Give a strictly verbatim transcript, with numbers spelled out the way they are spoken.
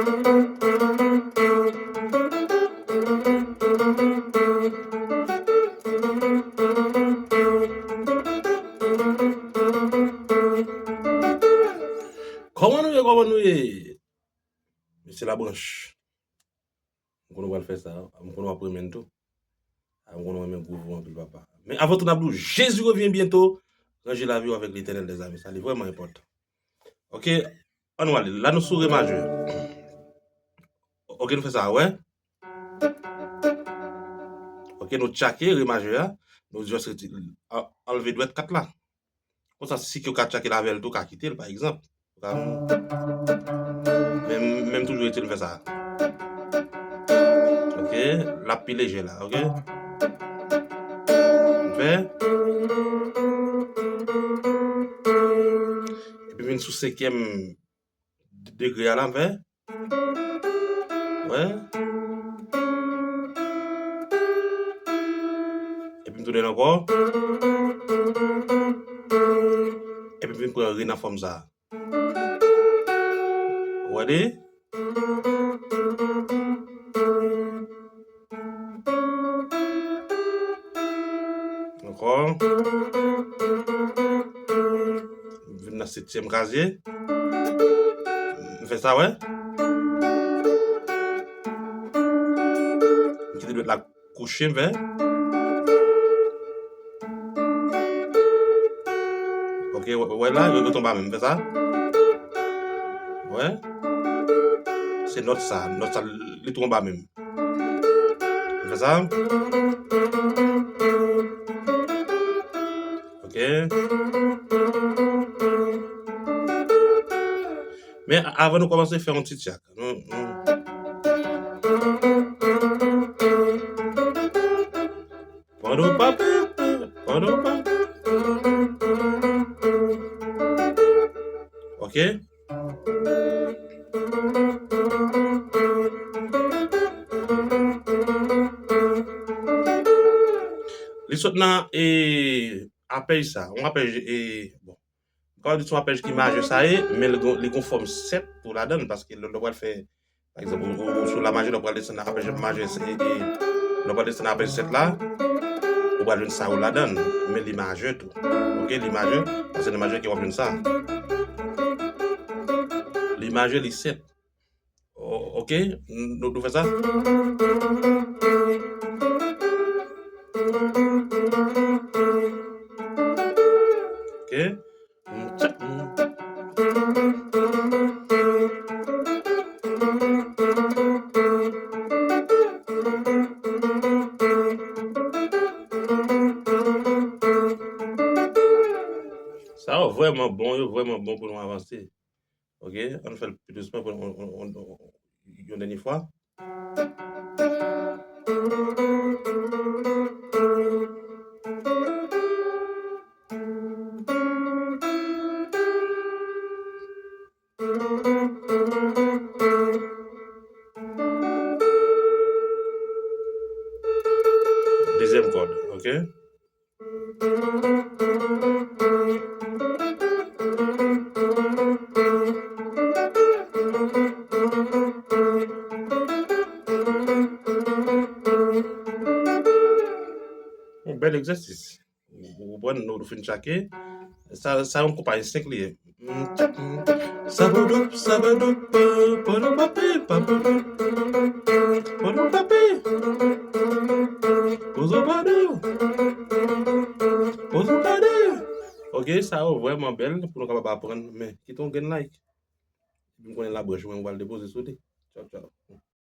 Kòman nou ye, kòman nou ye? Mesye Labranch. M konnen w pral fè sa, m konnen w ap renmen l tou. A, m konnen w renmen gwouv ou anpil, papa. Men avan tou, n ap di w, Jezi revyen byento. Ranje lavi w avèk Letènèl, dèzami. Sa, li vrèman enpòtan. Oke, ann nou ale. La, nou sou re majè. Oke, nou fè sa, wè. Oke, nou tchake re majè a. Nou just reti-, a-, anlve dwèt kat la. Konsa, si ke w ka tchake l avè l tou, w ka kite l, pa egzanp. Ou ka, men, men m toujou rete l fè sa. Oke, l ap pi lejè la, oke? M fè. Epi vin sou senkyèm degre a la, m fè. Wè. Epi m tounen ankò. Epi m vin pran re nan fòm sa. Ou wè li? Ankò. Vin nan setyèm kazye. M fè sa, wè. M kite dwèt la kouche, m fè. Oke, wè, wè la, yo, yo tonbe menm, m fè sa. Wè. Se nòt sa, nòt sa, li tonbe menm. M fè sa. Oke. Men avan nou kòmanse, fè yon ti tchak. Nou, nou. Pado papi, pado papi. Oke. Li sot nan, e, apèj sa. Yon apèj, e, bon. M ka di se yon apèj ki majè sa ye, men li gon, li gon fòm sèt tou ladan l, paske lè, lè w pral fè, pa egzanp, ou, ou, ou sou la majè, lè w pral desann nan apèj majè, se, e, e, lè w pral desann nan apèj sèt la, ou pral jwenn sa yo ladan l, men li majè tou. Oke, li majè, paske nan majè ke w ap jwenn sa. Li majè, li sèt. O-, oke, nou, nou fè sa. Oke. Sa yo vrèman bon, yo vrèman bon pou nou avanse. Oke, ann fè l pi dousman pou yon, yon, yon, yon dènye fwa. Dezyèm kòd, oke? Yon bèl egzèsis. Ou, ou konprann, nou, nou fin tchake. Sa, sa yon konpa senk li ye. Sabadoup, sabadoup, padoupapi, papoudoup, padoupapi, pouzobadou, pouzobadou. Oke, sa yo vrèman bèl pou nou kapab aprann, men kite yon grenn like. Epi m konnen Labranch, mwen, m pral depoze sou li. Tchaw, tchaw.